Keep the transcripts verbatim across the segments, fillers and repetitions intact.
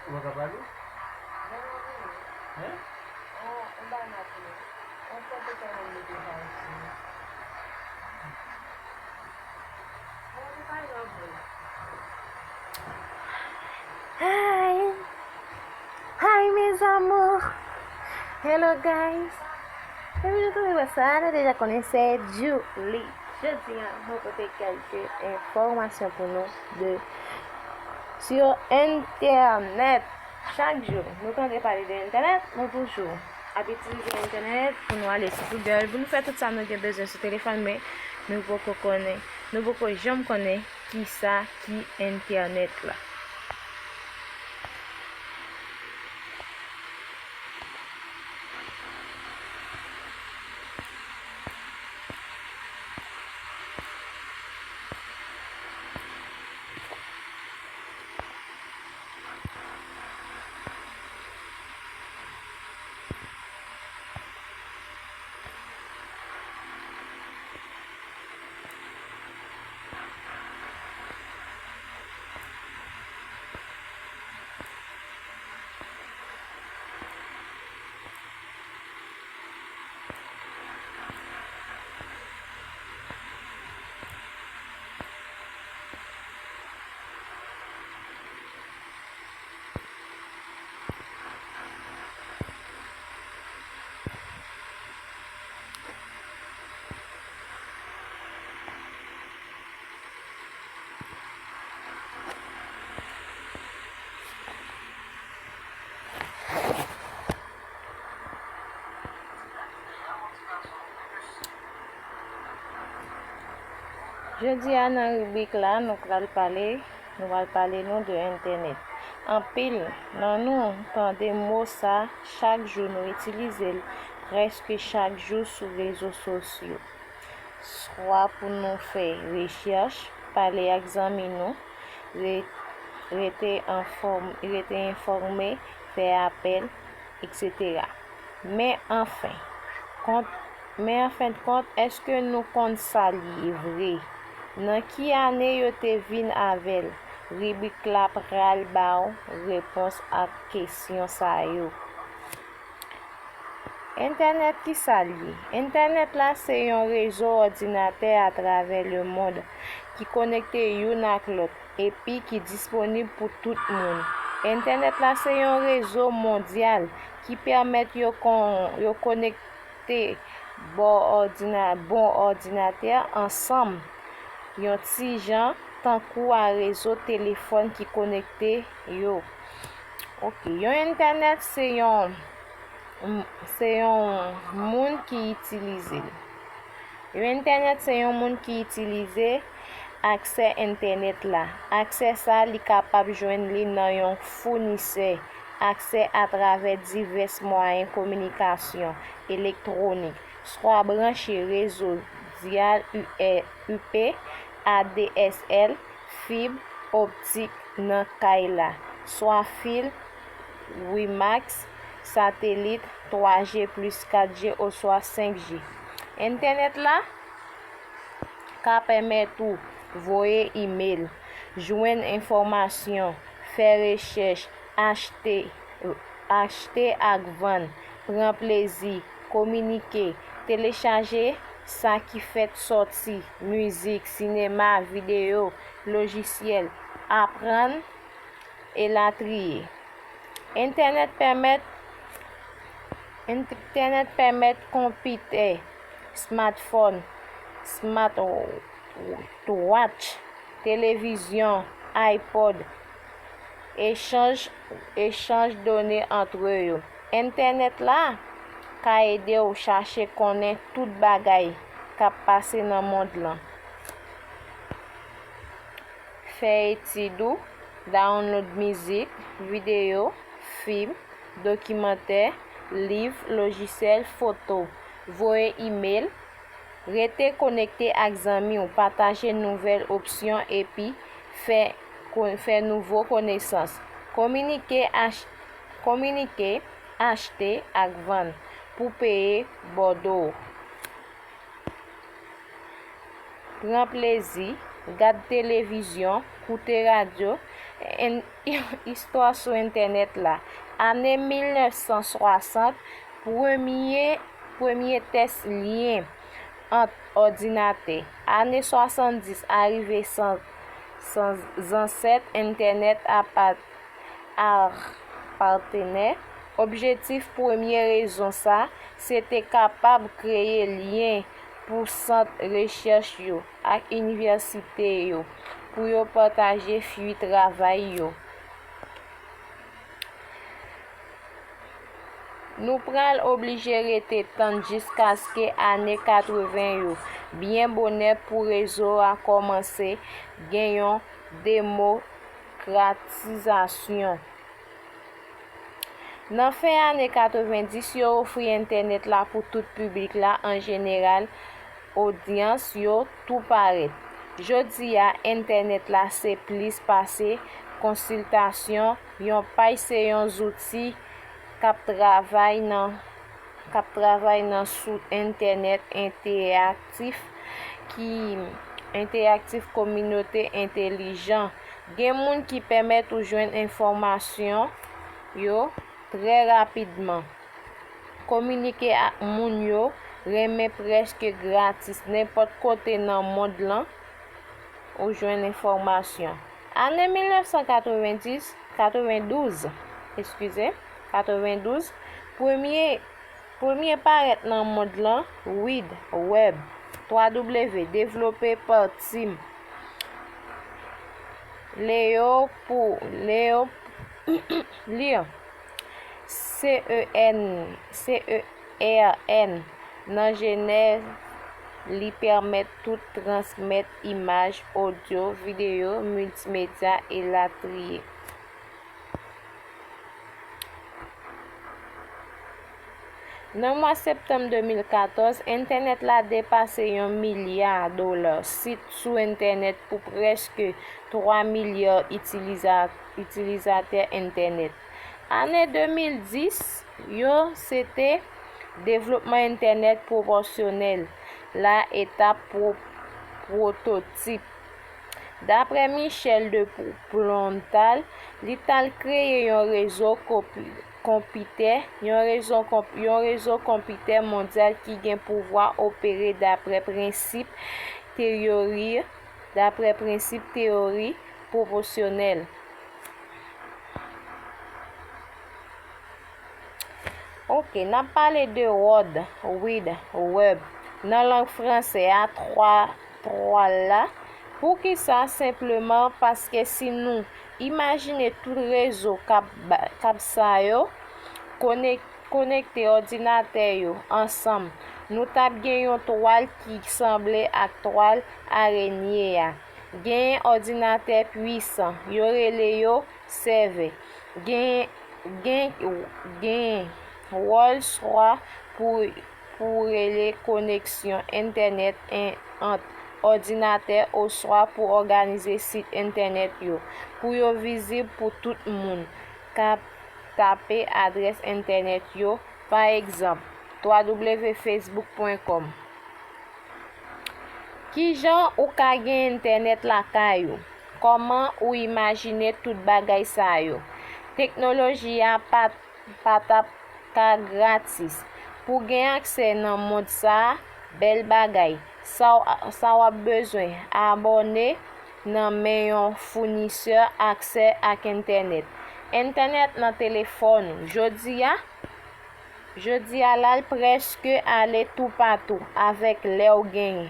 Ou pa ka pale? Hein? Hi! Hi, mes amours! Hello, guys! Depi nou tonbe wè sa, nou deja konnen se Djouly. Jodi a, mwen pote kèlke enfòmasyon pou nou de, sur entènèt. Chak jou, nou tande pale de entènèt, nou toujou ap itilize entènèt pou nou ale sou Google, pou nou fè tout sa nou gen bezwen sou telefòn, men nou poko konnen, nou poko janm konnen kisa ki entènèt la. Jodi a, nan ribrik la, nou pral pale, nou pral pale nou de entènèt. Anpil nan nou tande mo sa chak jou, nou itilize l prèske chak jou sou rezo sosyo. Swa pou nou fè rechèch, pale ak zanmi nou, re- rete enfòm- rete enfòme, fè apèl, etsetera. Men anfen, kont, men anfendkont, èske nou konn sa l ye vre? Nan ki ane yo te vin avè l? Ribrik la pral ba w repons ak kesyon sa yo. Entènèt, ki sa l ye? Entènèt la se yon rezo òdinatè atravè lemond ki konekte youn ak lòt epi ki disponib pou tout moun. Entènèt la se yon rezo mondyal ki pèmèt yo kon- yo konekte bon òdina- bon òdinatè ansanm yon ti jan tankou a rezo telefòn ki konekte yo. Ok, yon entènèt se yon, se yon moun ki itilize l. Yon entènèt se yon moun ki itilize aksè entènèt la. Aksè sa a, li kapab jwenn li nan yon founisè aksè atravè divès mwayen kominikasyon elektwonik, swa branche rezo dyal U P, A D S L, fib optik nan kay la, swa fil WiMAX, satelit twa G plis kat G oswa senk G. Entènèt la ka pèmèt ou voye imèl, jwenn enfòmasyon, fè rechèch, achte, achte ak vann, pran plezi, kominike, telechaje sa ki fèk sòti, mizik, sinema, videyo, lojisyèl, aprann, elatriye. Entènèt pèmèt Entènèt pèmèt konpitè, smartphone, smartwatch, televizyon, iPod, echanj echanj done antre yo. Entènèt la ka ede w chache konnen tout bagay k ap pase nan mond lan. Fè etid ou, download mizik, videyo, fim, dokimantè, liv, lojisyèl, foto, voye imèl, rete konekte ak zanmi w, pataje nouvèl opsyon epi fè, fè nouvo konesans. Kominike, ach, kominike, achte ak vann pou peye bòdwo w. Pran plezi, gad televizyon, koute radyo. Istwa sou entènèt la. Ane mil nèf san swasant, premye, premye tès lyen ant òdinatè. Ane swasanndis, arive san, san zansèt entènèt apa, a, patenè. Objektif premye rezon sa, se te kapab kreye lyen pou sant rechèch yo ak inivèsite yo pou yo pataje fwi travay yo. Nou pral oblije rete tann jiskaske ane katreven yo byen bonè pou rezo a kòmanse gen yon demokratizasyon. Nan fen ane katrevenndis, yo ofri entènèt la pou tout piblik la an jeneral, odyans yo tou parèt. Jodi a, entènèt la se plis pase konsiltasyon, yon paj se yon zouti k ap travay nan k ap travay nan sou entènèt entèaktif ki entèaktif kominote entèlijan. Gen moun ki pèmèt ou jwenn enfòmasyon yo trè rapidman. Kominike ak moun yo renmen prèske gratis nenpòt kote nan mond lan ou jwenn enfòmasyon. Ane mil nèf san katrevenndis, katrevendouz, eskize, katrevendouz, premye, premye parèt nan mond lan, wid, wèb, twa W, devlope pa Tim Leo pou Leo Lir, C E N, C E R N, nan Jenèv, li pèmèt tout transmèt imaj, odyo, videyo, miltimedya, elatriye. Nan mwa septanm de mil katòz, entènèt la depase yon milya dola sit sou entènèt pou prèske twa milya itiliza-, itilizatè entènèt. Ane de mil dis yo, se te devlopman entènèt pwopòsyonèl la, etap pwo-, pwototip. Daprè Michel de Plontal, li t al kreye yon rezo konpi-, konpitè, yon rezo konp-, yon rezo konpitè mondyal ki gen pouvwa opere daprè prensip teyori, daprè prensip teyori pwopòsyonèl. Ok, n ap pale de World Wide Web. Nan lang franse a, twa, twa la. Poukisa? Senpleman paske si nou imajine tout rezo k ap ba-, k ap sa yo, konek-, konekte òdinatè yo ansanm, nou t ap gen yon twal ki sanble ak twal arenye a. Gen òdinatè pwisan, yo rele yo sèvè. Gen, gen, gen World Wide Web pou, pou rele koneksyon entènèt en-, ant òdinatè oswa pou òganize sit entènèt yo, pou yo vizib pou tout moun k ap tape adrès entènèt yo, pa egzanp, w w w facebook pwen kòm. Kijan ou ka gen entènèt lakay ou? Kòman ou imajine tout bagay sa yo? Teknoloji a pa, pa t ap ka gratis. Pou gen aksè nan mond sa a, bèl bagay. Sa w, sa w ap bezwen, abòne nan men yon founisè aksè ak entènèt. Entènèt nan telefòn ou. Jodi a, Jodi a la, l prèske ale toupatou avèk lè w genyen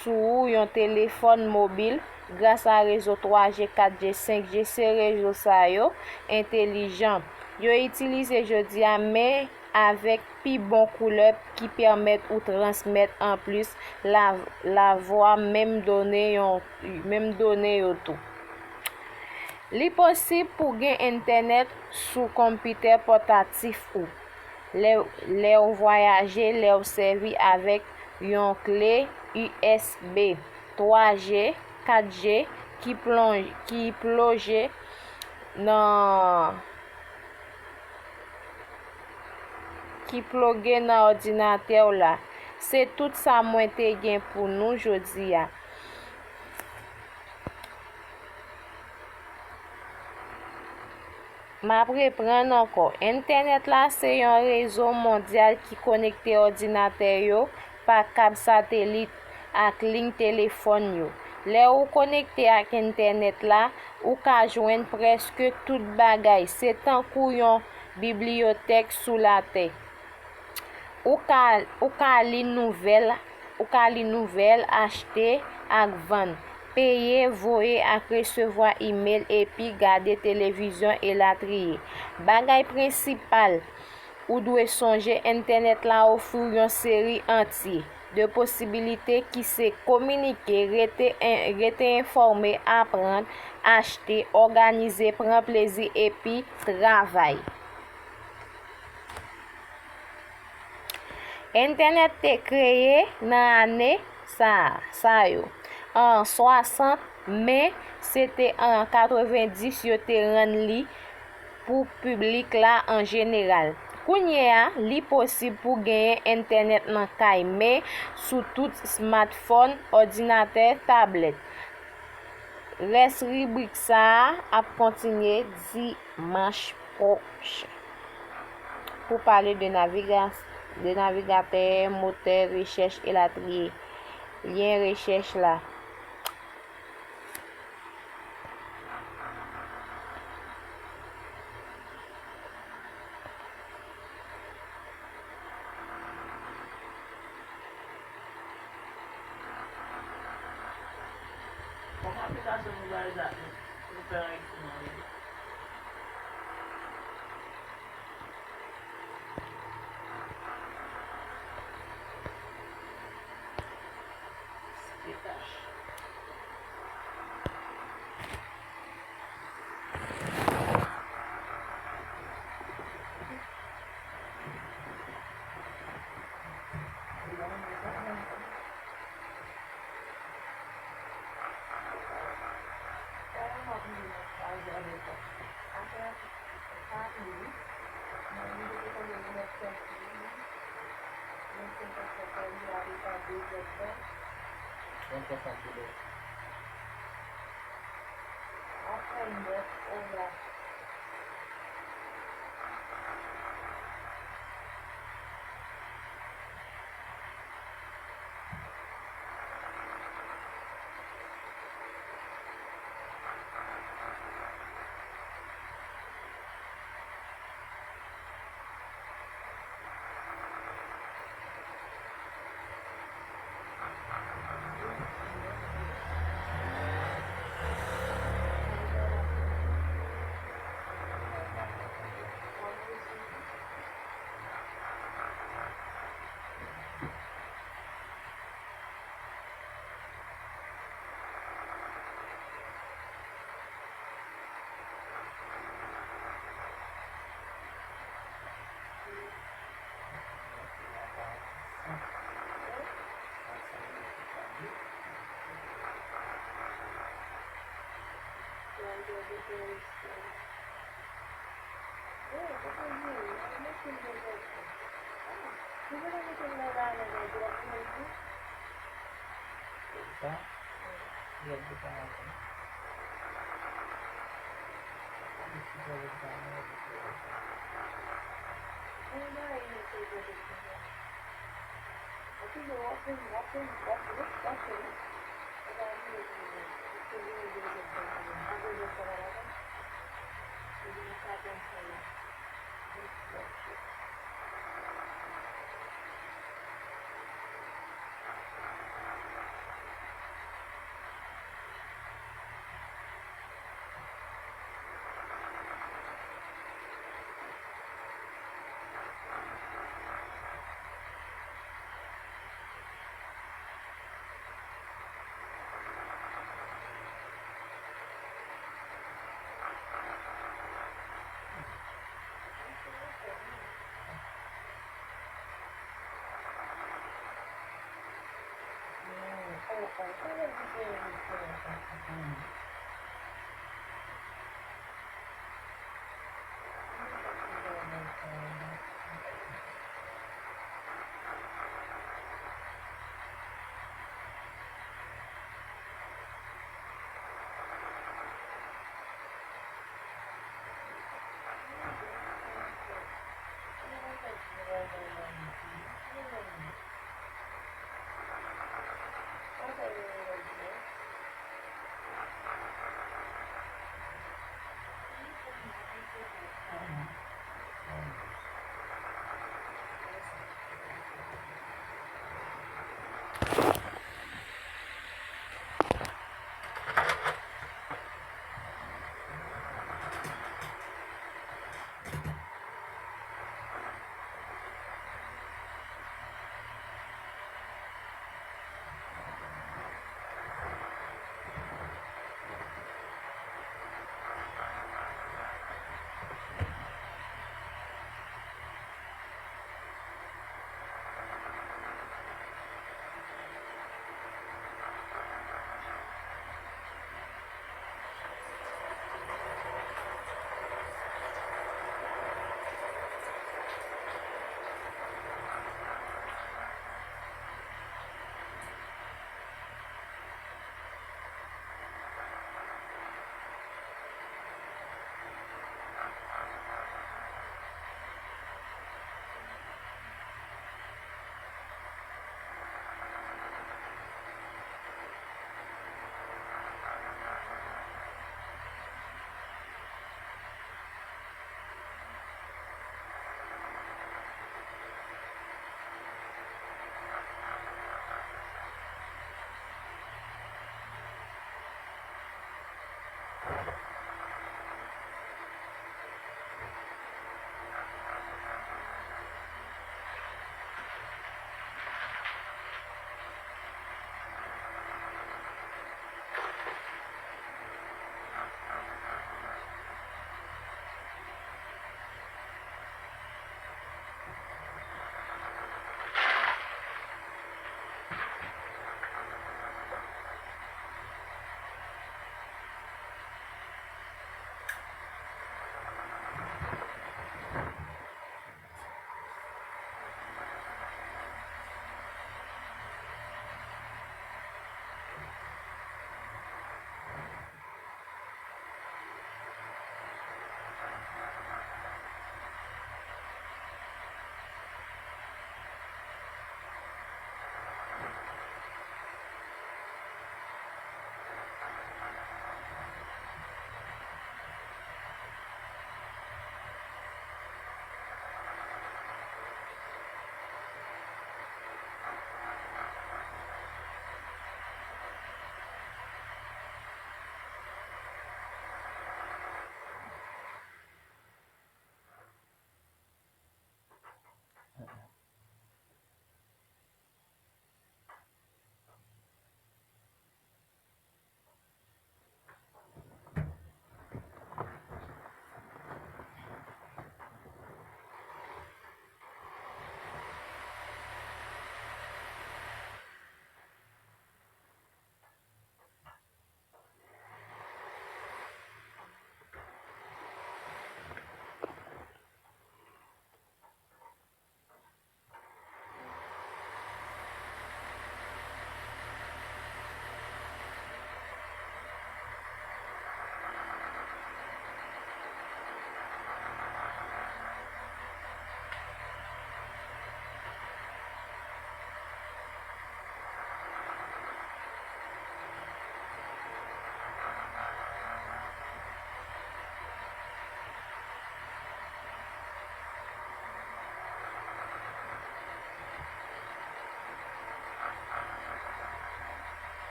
sou ou yon telefòn mobil gras a rezo twa G, kat G, senk G, se rezo sa yo entèlijan. Yo itilize jodi a, men avèk pi bon koulè ki pèmèt ou transmèt anplis la, lavwa menm done yo, menm done yo tou. Li posib pou gen entènèt sou konpitè pòtatif ou. Lè, lè w vwayaje, lè w sèvi avèk yon kle U S B twa G, kat G ki plon-, ki ploje nan, ki ploge nan òdinatè w la. Se tout sa mwen te gen pou nou jodi a. M ap reprann ankò. Entènèt la se yon rezo mondyal ki konekte òdinatè yo pa kab satelit ak liy telefòn yo. Lè ou konekte ak entènèt la, ou ka jwenn prèske tout bagay. Se tankou yon bibliyotèk sou latè. Ou ka, ou ka li nouvèl, ou ka li nouvèl, achte ak vann, peye, voye ak resevwa imèl, epi gade televizyon, elatriye. Bagay prensipal ou dwe sonje, entènèt la ofri w yon seri antye de posibilite ki se kominike, rete en-, rete enfòme, aprann, achte, òganize, pran plezi, epi travay. Entènèt te kreye nan ane sa, sa yo, an swasant, men se te an katrevenndis yo te rann li pou piblik la an jeneral. Kounye a, li posib pou genyen entènèt nan kay, men sou tout smatfòn, òdinatè, tablèt. Rès ribrik sa a ap kontinye dimanch pwochen pou pale de naviga-, de navigatè, motè rechèch, elatriye. Lyen rechèch la. Kòman aplikasyon nou bay dat nou, nou fè yon eksperyans? Bon, sa, sa, se bon. Apre, nèf, on la.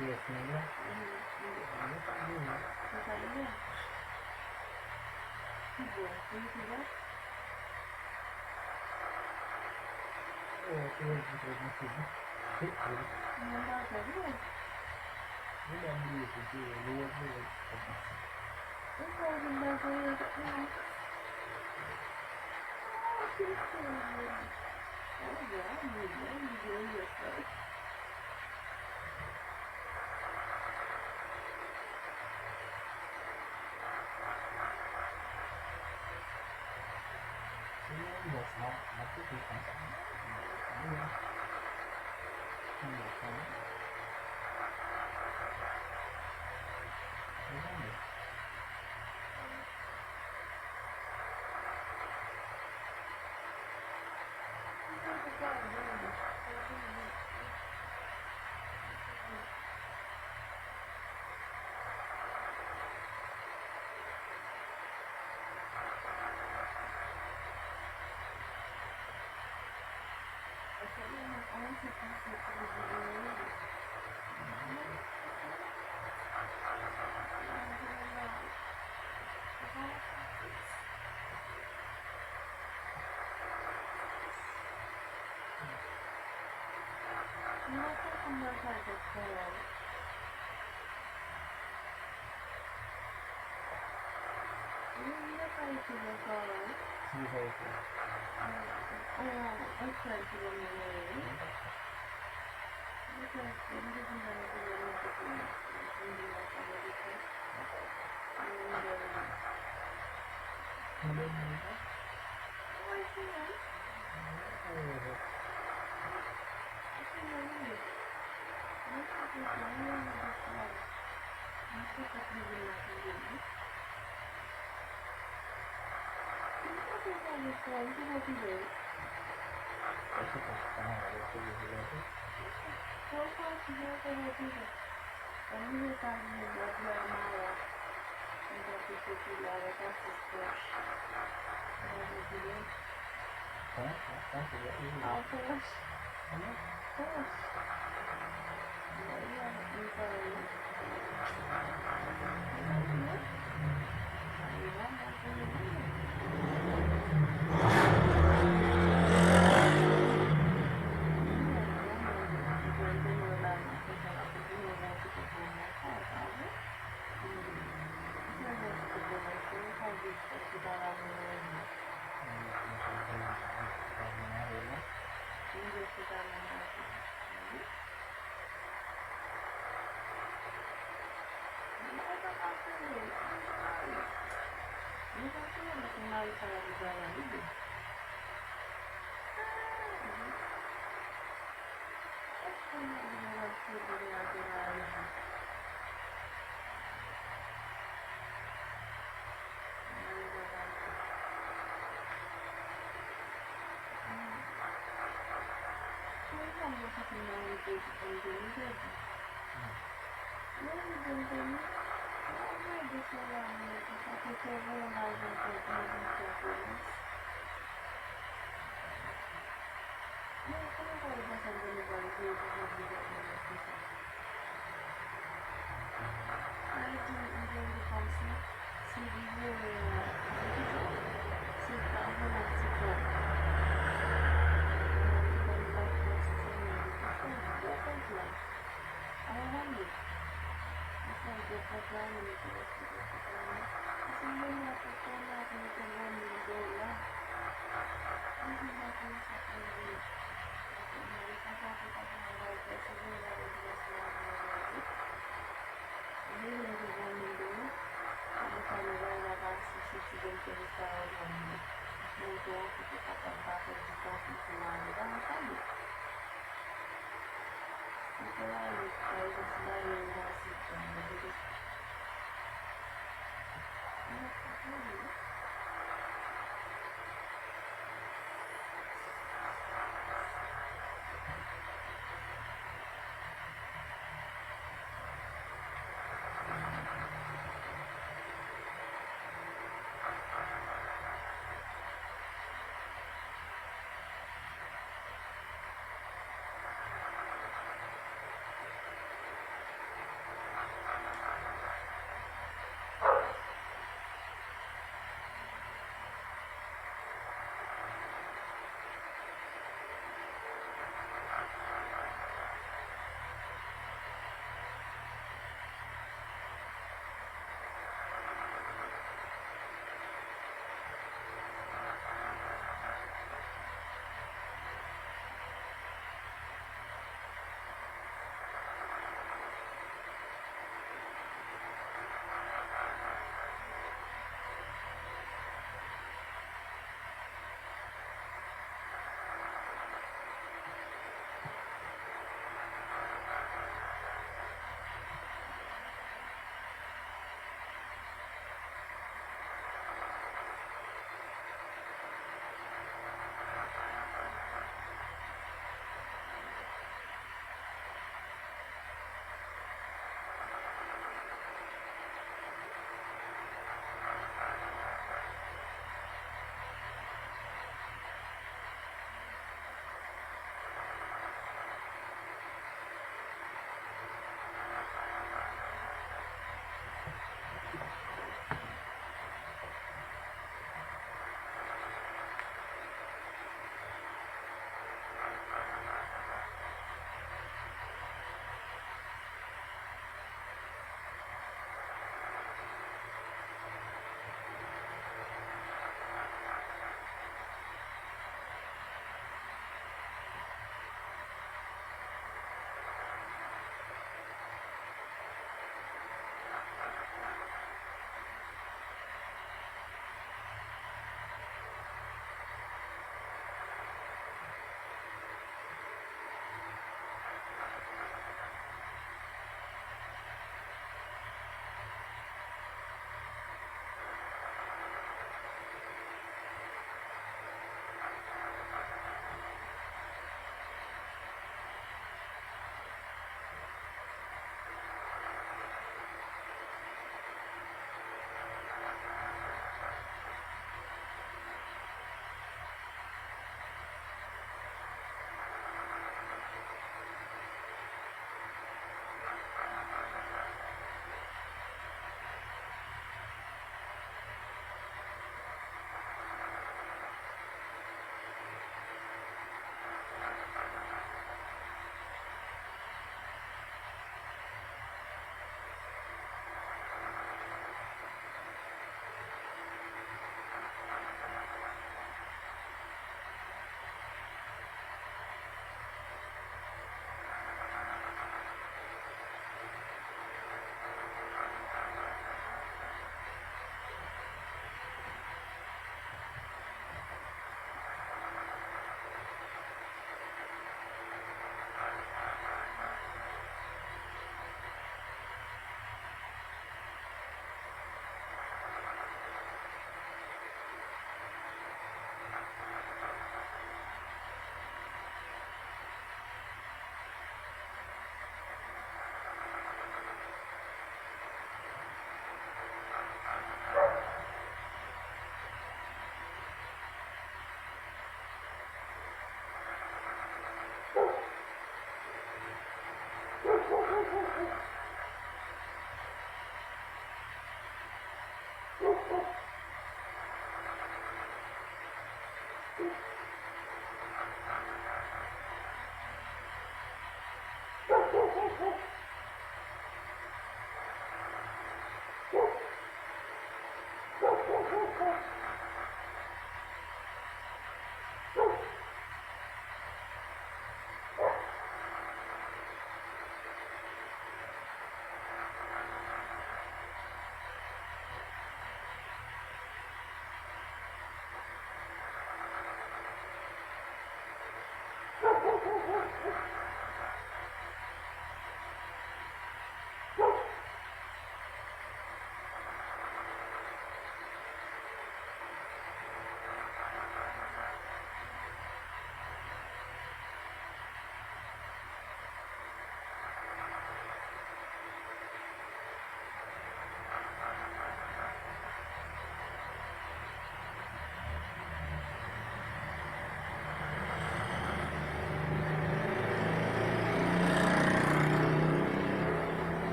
Kiyès nèg la? Mwen pa gen. Ki bò? Ki bò? Ou wè, se yon ti pwomosyon. Mwen pa konprann. Mwen pa bliye se te lè w ap vini kòmanse. Ou pa vin ba konnen avèk mwen. Ah, se fou. Oh, yeah, I'm with you. I'm with you. Yes, right. Se yon bòs la, m ap kite konsa. Yon bòs la. Yon bòs la.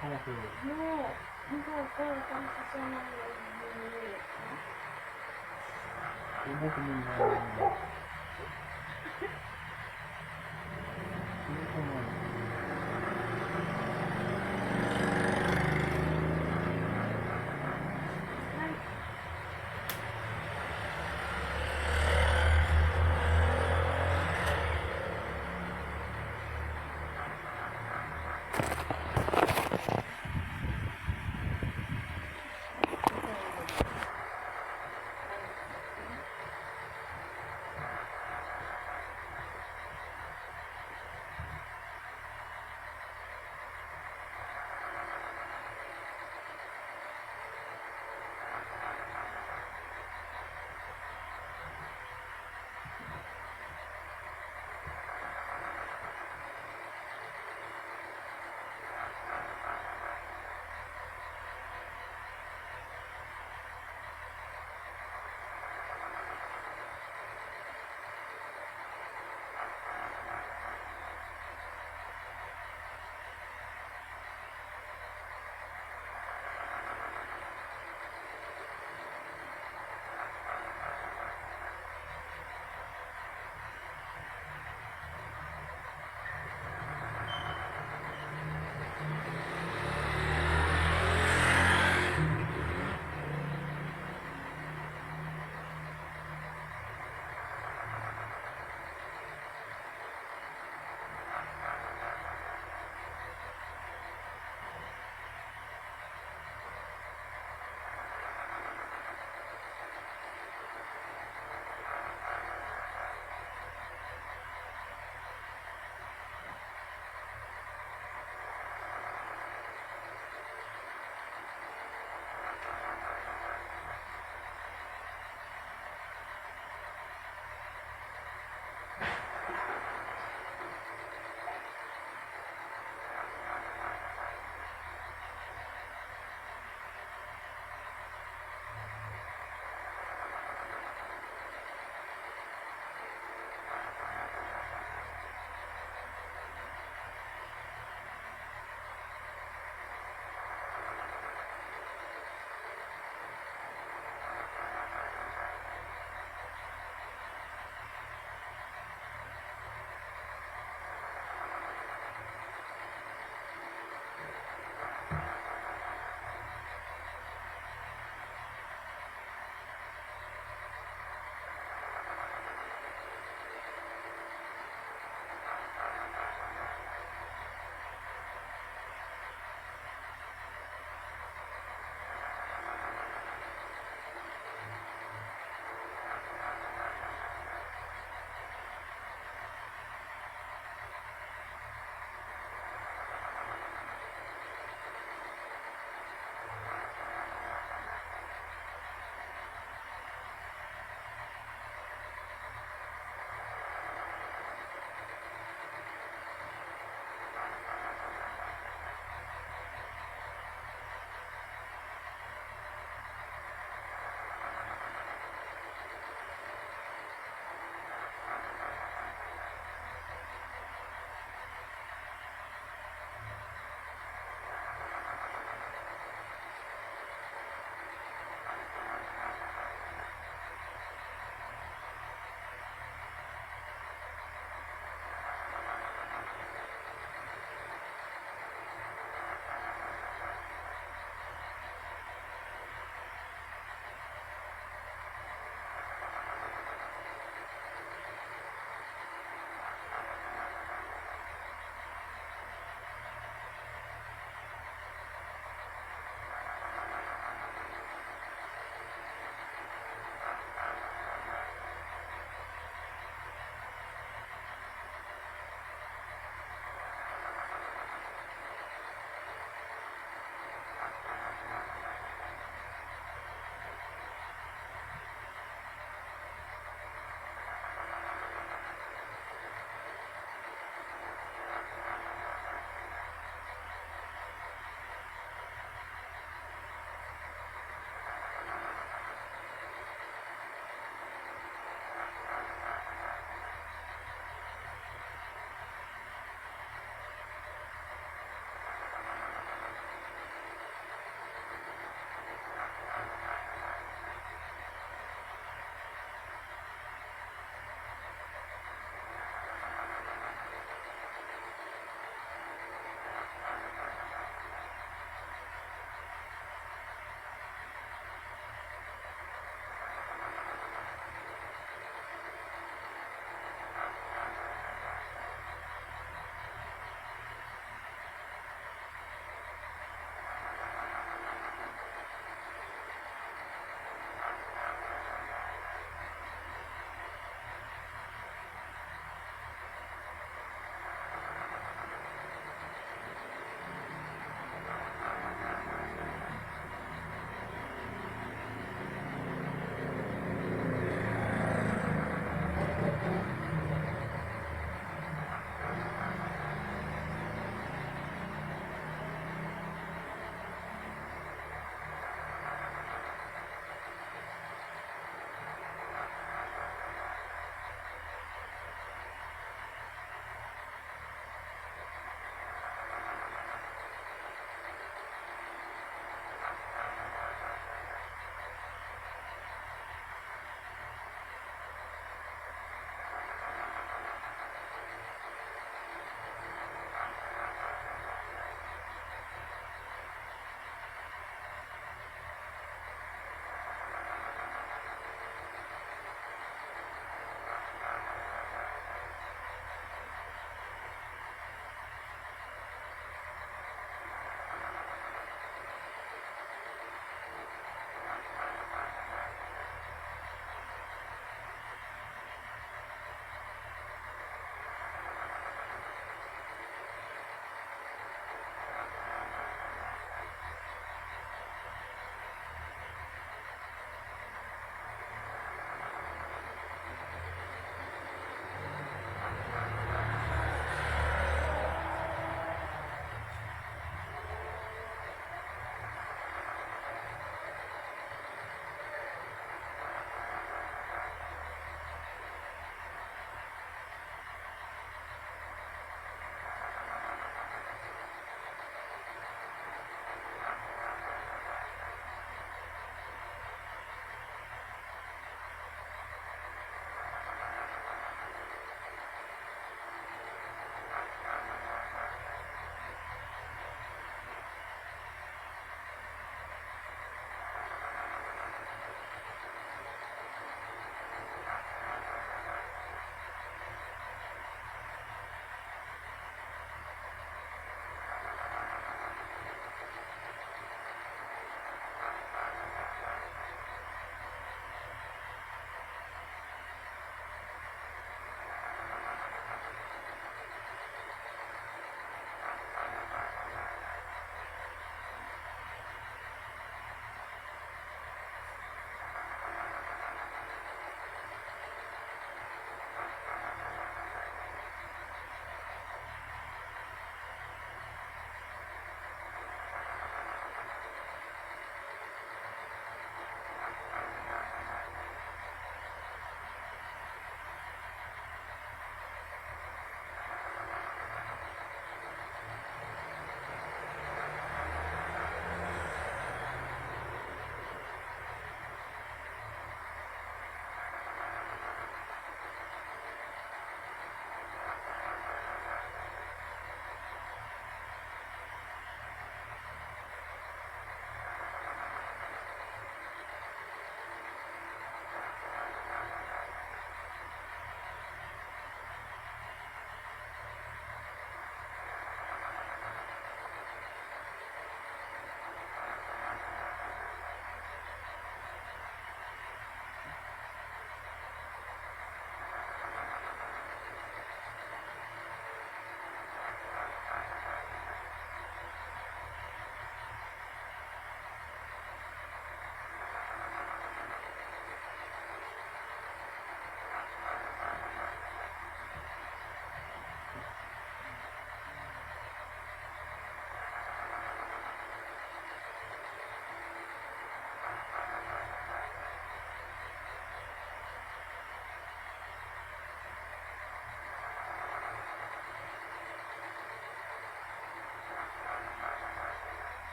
Kòman fè wè? Non, m poko, kòmsi se nan yon minit. Ou bouke moun nan. Ou bouke moun.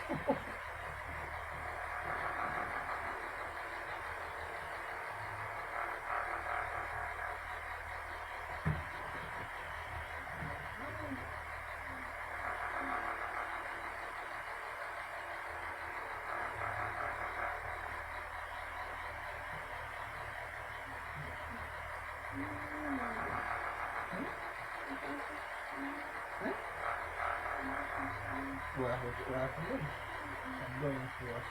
Wè, wè, wè.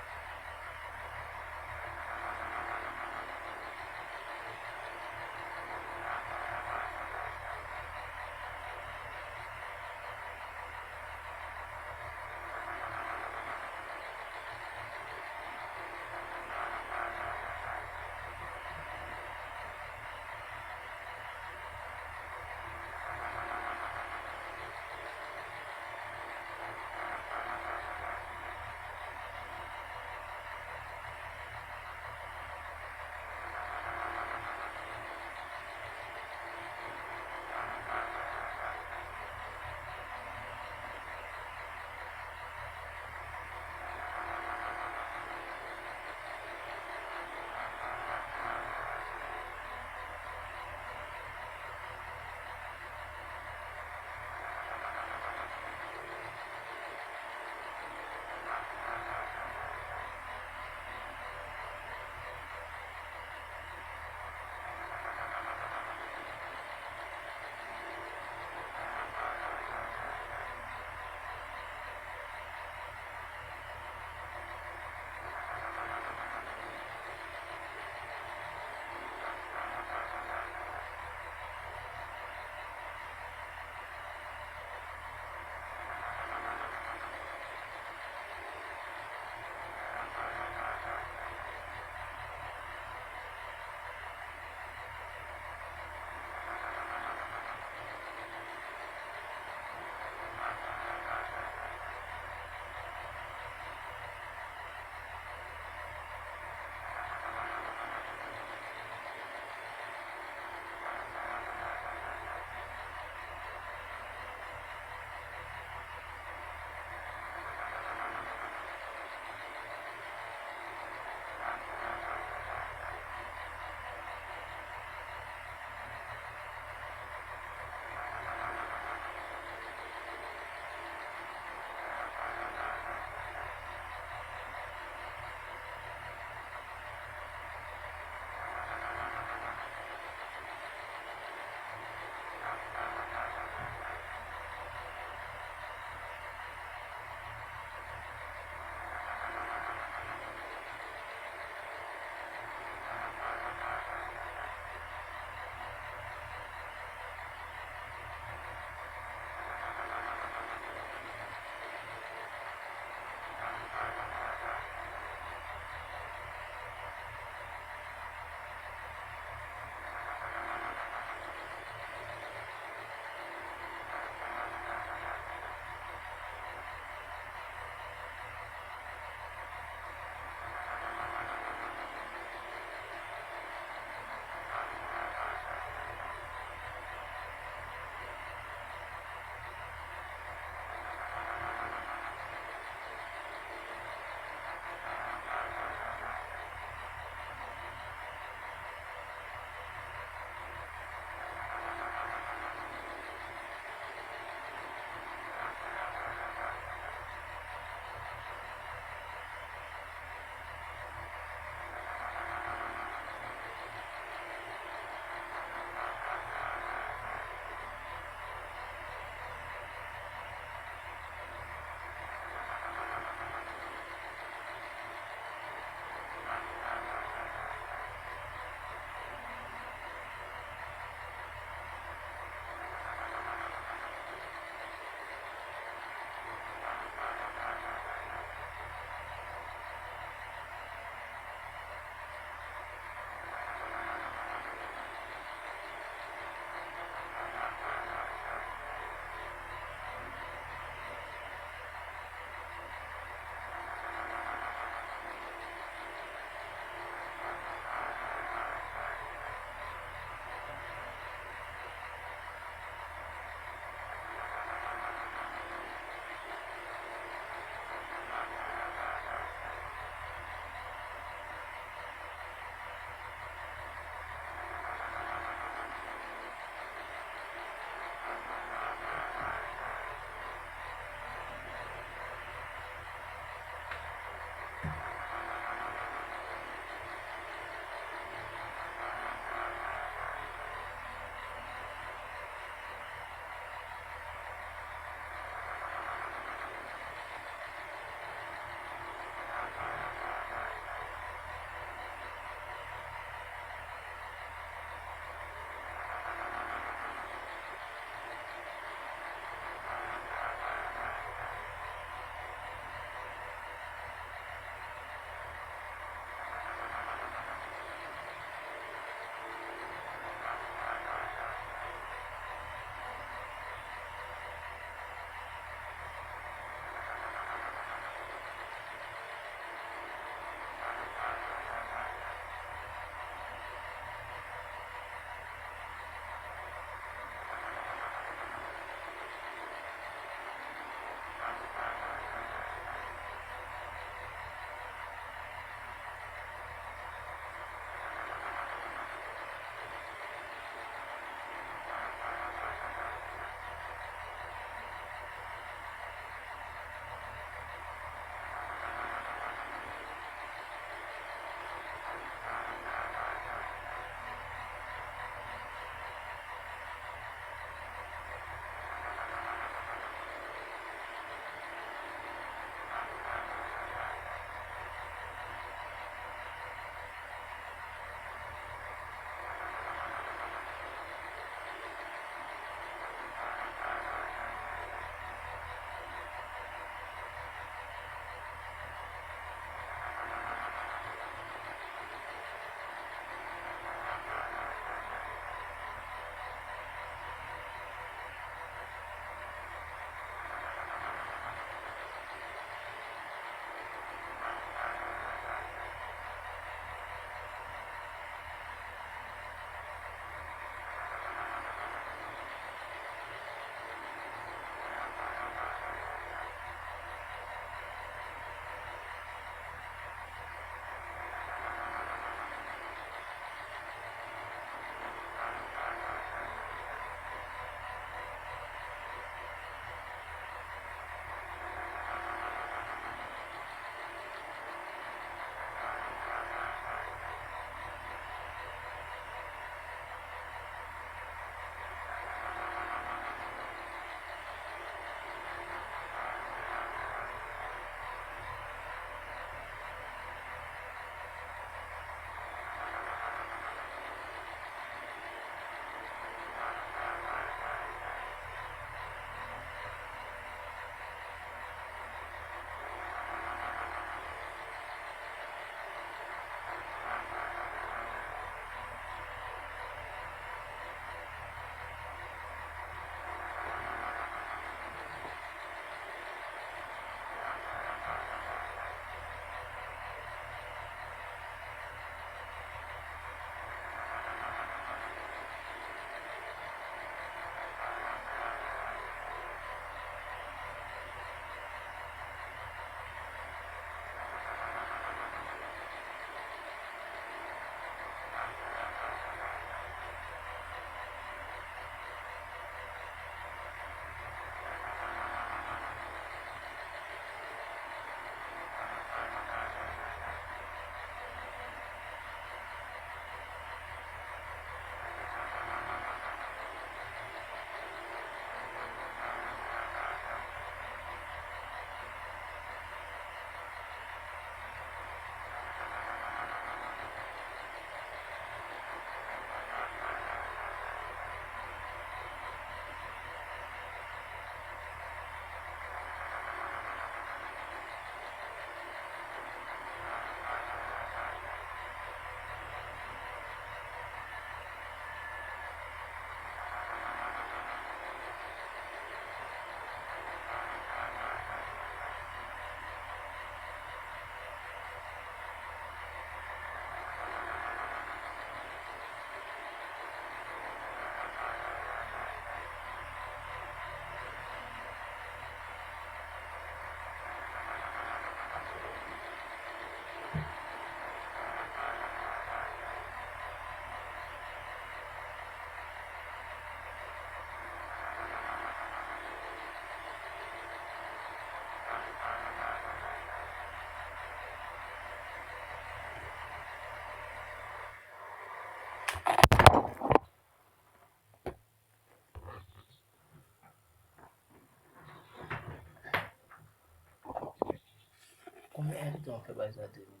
Enviton fè bagay sa te vin.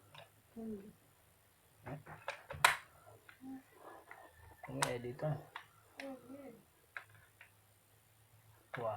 Konbyen èdtan? Twa.